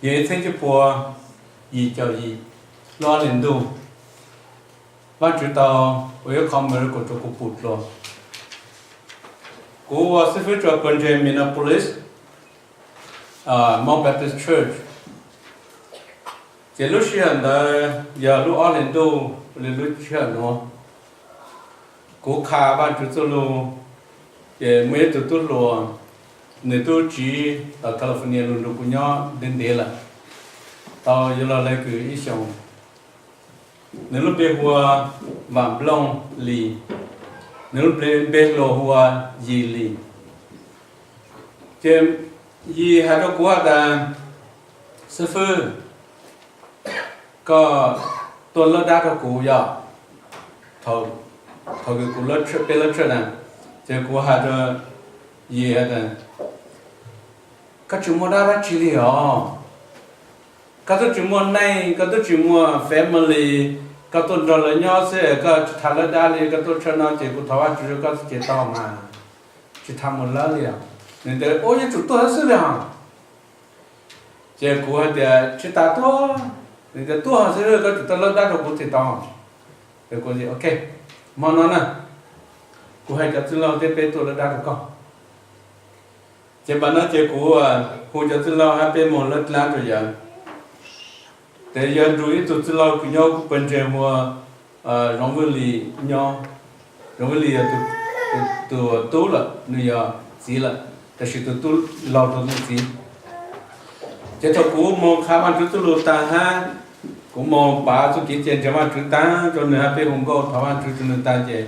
Yog ib txhiab cuaj pua yim caum yim lub ob hlis ntuj, Vaajtswv tau ua ib qho miracle rua kuv pum dlua. Kuv ua xib fwb rua pawg ntseeg Minneapolis, Hmong Baptist Church. Ces lub sij hawm ntawd yog lub ob hlis ntuj li lub sij hawm nuav. Kuv qha Vaajtswv txuj lug, ces muaj ib tug tub hluas, nwg tub tsiv tom California lug nrug kuv nyob ntev ntev lawm, tau yuav luag le kws ib xyoos. Nwg lub npe hu ua Vam Nplooj Lis, nwg lub npe hluas hu ua Yis Lis. Ces Yis has rua kuv has tas, xib fwb, koj tuaj lawb dab rua kuv yog, thaum kws kuv peb lawb tshaj na, ces kuv has rua Yis has tas, koj tsi muaj dab dab tsi li os. Koj tub tsi muaj neej, koj tub tsi muaj family, koj tuaj nrug lawv nyob xwb, koj tsi tham lawb dab li, koj tuaj tshaj no ces kuv thov Vaajtswv rua koj xwb ces tau mas, tsi tham mus lawb li os. Nwg tas, ua yuav tsum tuaj xwb li os. Ces kuv has tas, tsi tas tuaj. Nwg tas, tuaj xwb, koj tsum tuaj lawb dab rua kuv thiaj tau. Ces kuv, ok, hmo no na, kuv hais cov txwj laug thiab peb tuaj lawb dab rua koj. Ces npaum no ces kuv hu cov txwj laug hab peb moog lawb dlaab rua yawg. Tes yog nrug ib tug txwj laug kws nyob kuv pawg ntseeg hu ua Zoov Vwj Lis nyob. Zoov Vwj Lis yog tug tub lawm, nwg yog txiv lawm, tab sis tug tub laug rua nwg txiv. Ces thaum kuv moog qha Vaajtswv txuj lug taag hab kuv moog pav txuj kev cia ntseeg Vaajtswv taag rua nwg hab peb hu nkauj thov Vaajtswv rua nwg taag ces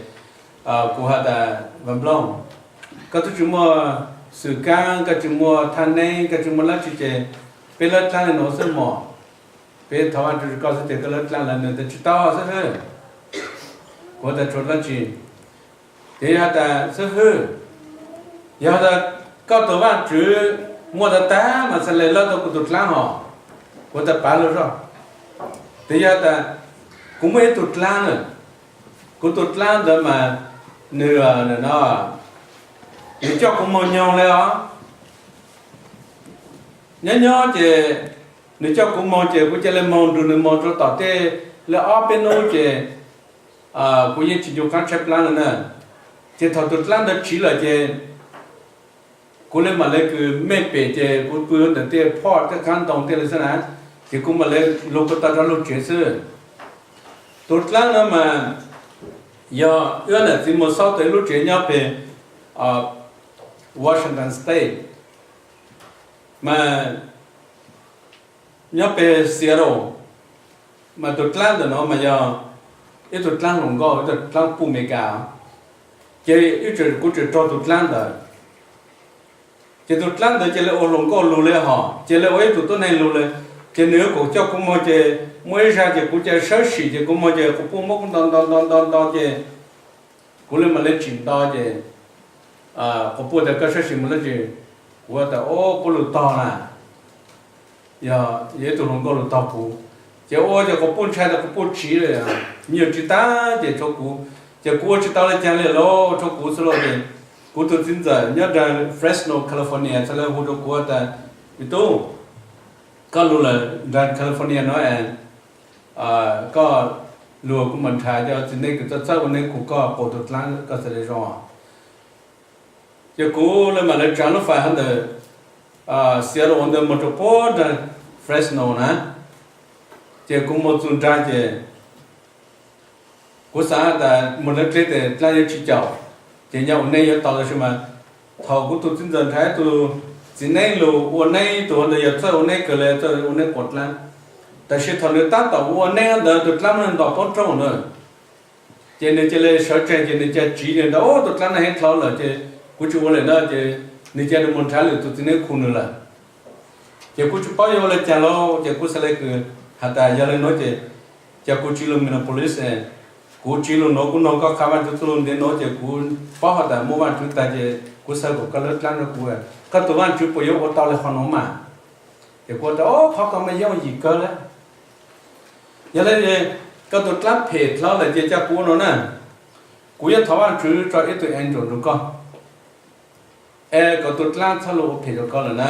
kuv has tas, Vam Nplooj, koj tub tsi muaj xwm kaab, koj tsi muaj thaj neeb, koj tsi muaj dlaab tsi ces peb lawb dlaab le nuav xwb mog. Peb thov Vaajtswv rua koj xwb tes koj lawb dlaab le. Nwg tas tsi tau xib hwb. Kuv tas tsi muaj dlaab tsi. Ces yog tas xib hwb, yog tas koj tug Vaajtswv muaj taag taag mas txhad le lawb tau kuv tug dlaab hos. Kuv tas pav lug zog. Tes yog tas kuv muaj ib tug dlaab na, kuv tug dlaab ntawd mas nwg, nwg coj kuv moog nyoog le os. Nyob nyob ces nwg coj kuv moog ces kuv ca le moog nrug nwg moog rua tom tej le ob peb nub ces kuv yeej tsi ncu qaab tshaib plab le na. Ces thaum tug dlaab ntawd tsiv lawm ces kuv le mam le kws mej pem ces kuv pw ntawm tej phoj tej qaab ntoo tej le xwb na, ces kuv mam le lug kuv tau rov lug tsev xwb. Tug dlaab no mas yog wb nam txiv moog xauj tau ib lub tsev nyob peg Washington State, mas nyob peg Seattle, mas tug dlaab ntawm no mas yog ib tug dlaab hluas nkauj, ib tug dlaab puj Amelikas. Ces kuv tseem raug tug dlaab ntawd. Ces tug dlaab ntawd cia le ua hluas nkauj lug le hos, cia le ua ib tug tuab neeg lug le. Ces nwg yuav kom coj kuv moog ces muaj ib zag ces kuv ca sawb sim ces kuv moog ces quas puj muab kuv nto nto nto nto nto ces kuv le mam le tsim nto ces quas puj tas koj sawb sim moog dlaab tsi. Kuv tas o puab lug tog na, yog yog ib tug hluas nkauj lug tog kuv. Ces ua ces quas puj ntshai tas quas puj tsiv le, me nyuam tsis tag ces tshuav kuv. Ces kuv ua tsis tau le caag le lauj, tshuav kuv xwb lauj. Ces kuv tug txiv ntxawm nyob nraag Fresno, California txhad le hu rua kuv tas, me tub, koj lug lawm nraag California no es koj lug kuv mam nrhav cov txiv neej kws txawj txawj ua neeb kuas koj quas tug dlaab koj txhad le zoo. Ces kuv le mam le tsaav lub fais hov ntawm Seattle ntawd moog rua puag nraag Fresno na. Ces kuv moog txug nraag ces kuv xaav tas moog le dleb tes dlaab yuav tsis caum, ces nyaj ua neeb yuav tau lawm sis mas thaum kuv tug txiv ntxawm nrhav ib tug txiv neeb lug ua neeb, tug hov ntawd yog txawj ua neeb kawg le, txawj ua neeb quas dlaab. Tab sis thaum nws tab tom ua neeb ntawd tug dlaab muab nws ntom poob rooj na. Ces nws cia le sawv tsees ces nws ca tsiv nws tas, o, tug dlaab no heev dlhau lawm ces kuv tsis ua lawm na. Ces nws ca le moog nrhav lwm tug txiv neeb khu nws lawm. Ces kuv tsis paub yuav ua le caag lauj, ces kuv xaav le kws has tas yog le nuav ces, ces kuv tsiv lug Minneapolis, kuv tsiv lug nuav kuv noog koj qha Vaajtswv txuj lug ntev nuav ces kuv paub has tas muaj Vaajtswv taag ces kuv xaav kom koj lawb dlaab rua kuv, koj tug Vaajtswv puas yuav ua tau le qhov nuav mas. Ces kuv tas, o, qhov ko mas yooj yim kawg le. Yog le koj tug dlaab phem dlhau lawm ces ca kuv ua nuav na, kuv yuav thov Vaajtswv tso ib tug angel rua koj, es kom tug dlaab txhob lug ua phem rua koj lawm na.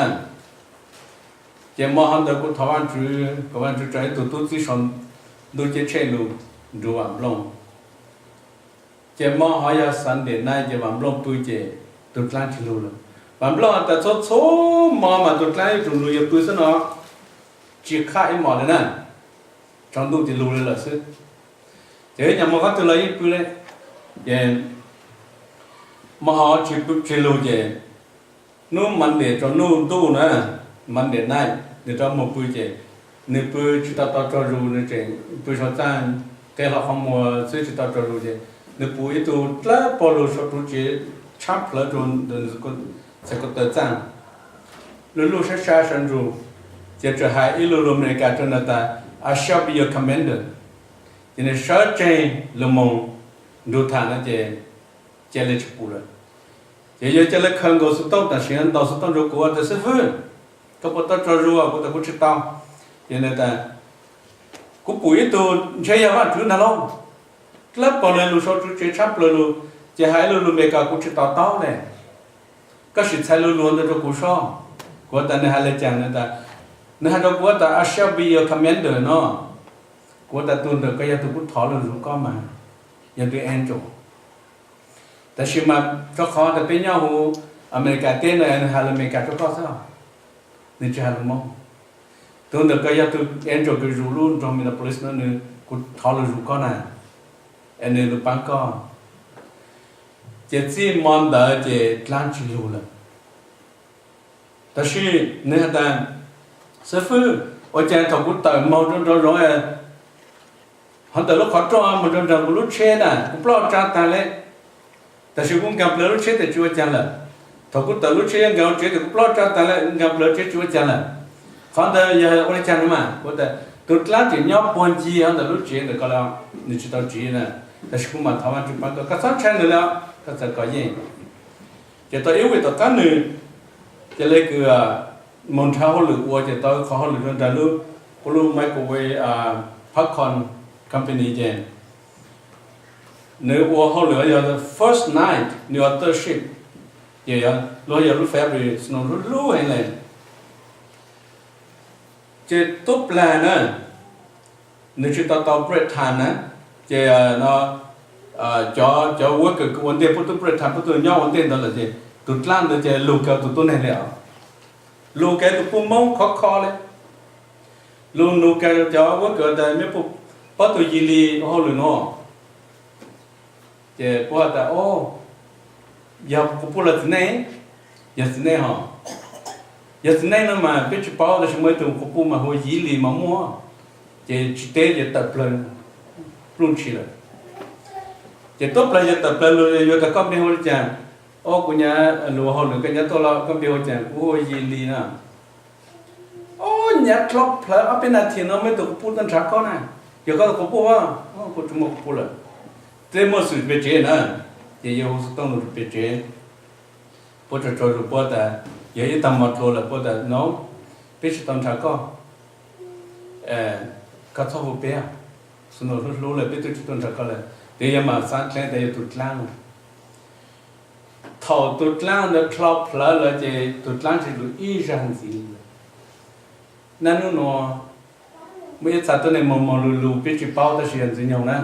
Ces hmo ho ntawd kuv thov Vajtswv kom Vajtswv tso ib tug tub txib saum ntuj ceeb tsheej lug nrug Vam Nplooj. Ces hmo ho yog Sunday night ces Vam Nplooj pw ces tug dlaab tsi lug lawm. Vam Nplooj has tas txhua txhua hmo mas tug dlaab yuav tsum lug yuav pw xwb no, tsi qhaj ib mos le na, tsaus ntuj tis lug le lawm xwb. Ces ib nyuag hmo qhov twg los yeej pw le. Ces hmo ho tsi lug ces hnub Monday tsaus ntuj na, Monday night nws rov moog pw ces nws pw tsi tau tau tsaug zug, nws tseem pw sau txaaj qe hlo qhov muag xwb tsi tau tsaug zug ces nws pum ib tug dlawb paug lug sau ruv tsev tshab plawv rua ntawm txhais ko taw txaaj, lug lug sab sab sawv ntsug, ces txawm hais ib lug lug Amelikas rua nws tas, I shall be your commander. Ces nws sawv tsees lug moog nrug tham no ces ca le tsi pum lawm. Ces yawg ca le khaws nkaus xuv tooj, tam sim ntaus xuv tooj rua kuv tas, xib fwb, koj puas tau tsaug zug? Kuv tas kuv tsi tau. Ces nws tas, kuv pum ib tug ntshe yog Vaajtswv ntag lauj, dlawb paug le lug sau ruv tsev tshab plawv lug, ces hais ib lug lug Amelikas kuv tsi to taub le. Koj sim txhais lug lug ntawd rua kuv sob. Kuv tas nws hais le caag? Nws tas, nws hais rua kuv tas I shall be your commander no. Kuv tas tug ntawm koj yog tug kuv thov lug zug koj mas, yog tug angel. Tab sis mas rua qhov tas peb nyob huv Amelikas teb no nws has lug Amelikas rua koj xwb, nws tsi has lug Moob. Tug ntawm koj yog tug angel kws zug lub nroog Minneapolis no, nws, kuv thov lug zug koj na, es nws lug paab koj. Ces txij hmo ntawd ces dlaab tsi lug lawm. Tab sis nws has tas, xib fwb, ua caag thaum kuv tawm moog rua nraum zoov, hov ntawm lub qhov rooj moog rua nraag kuv lub tsheb na kuv ploj tsa taag le, tab sis kuv nkaag plawg lub tsheb tas tsi ua caag lawm. Thaum kuv tawm lub tsheb nkaag tsev tas kuv ploj tsa taag le, nkaag plawg tsheb tsi ua caag lawm. Qhov ntawd yog ua le caag no mas? Kuv tas tug dlaab tseem nyob puag ncig hov ntawm lub tsev ntawm ko le, nws tsi tau tsiv na, tab sis kuv mam thov Vaajtswv paab koj, koj txhob ntshai nws le, koj txhais koj yeej. Ces tau ib week tom qaab nws ca le kws moog nrhav hauj lwm ua ces tau qhov hauj lwm rua nraag lub, kuv lub microwave popcorn company ces nws ua hauj lwm yog first night nws ua third shift, ces luag yog lub factory snow hlub hlub heev le. Ces tub plag na, nws tsi tau tau break time na, ces no cov, cov worker kws ua ntej puab tub break time puab tub nyob ua ntej ntawd lawm ces tug dlaab ntawd ces lug kag tug tuab neeg le os, lug kag tug puj Moob khov kho le, lug nug kag cov worker tas mej puas paub tug Yis Lis ua hauj lwm nuav? Ces puab has tas, o, yog quas puj los txiv neej? Yog txiv neej hos. Yog txiv neej no mas peb tsi paub, tab sis muaj ib tug quas puj mas hu ua Yis Lis mas muaj. Ces tsi teb ces tawm plawg, pluj ntshis lawm. Ces tub plag yog tawm plawg lug yuav tas koj npe hu le caag? O, kuv nyuam lug ua hauj lwm koj nyuam tuaj los koj npe hu caag? Kuv hu ua Yis Lis na. O, nyuam dlhau plawg ob peb nas this no muaj ib tug quas puj tuaj nrhav koj na. Yog koj tug quas puj, kuv tsi muaj quas puj lawm. Teb muaj xwm pem tsev na. Ces yawg hu xov tooj lug pem tsev, puab tsa tsaug zug puab tas, yog ib taag mo dlua lawm puab tas, no, peb tsi tau nrhav koj, koj txhob hu peb, snow hlub hlub lawm peb tub tsi tuaj nrhav koj lawm. Tes yog mam xaav dleev tas yog tug dlaab lawm. Thaum tug dlaab ntawd dlhau plawg lawm ces tug dlaab tsi lug ib zag ntxiv. Naj nub nuav muaj ib txha tuab neeg moog moog lug lug peb tsi paub tab sis yog Ntxwg Nyoog na.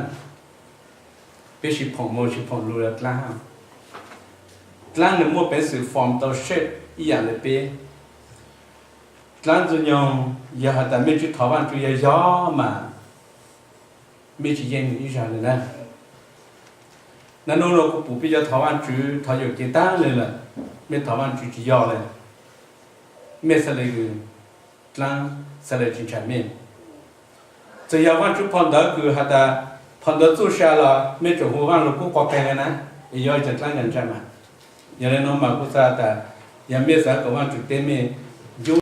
Peb sib phoom moog sib phoom lug dlaab. Dlaab nws muaj peev xwm form tau shape ib yaam le peb. Dlaab Ntxwg Nyoog yog has tas mej tsi thov Vaajtswv yog yog mas mej tsi yeej nws ib zag le na. Naj nub nuav kuv pum peb cov thov Vaajtswv thov yuam kev taag le lawm, mej thov Vaajtswv tsi yog le, mej xaav le dlaab xaav le tsi ntshai mej. Txawm yog Vaajtswv phau ntawv kws has tas phau ntawv txuj sa los mej tseem hu Vaaj Lug Kub quas qeeg le na, es yuav ua caag dlaab nkaag ntshai mas. Yog le nuav mas kuv xaav tas yog mej xaav kom Vaajtswv teb mej,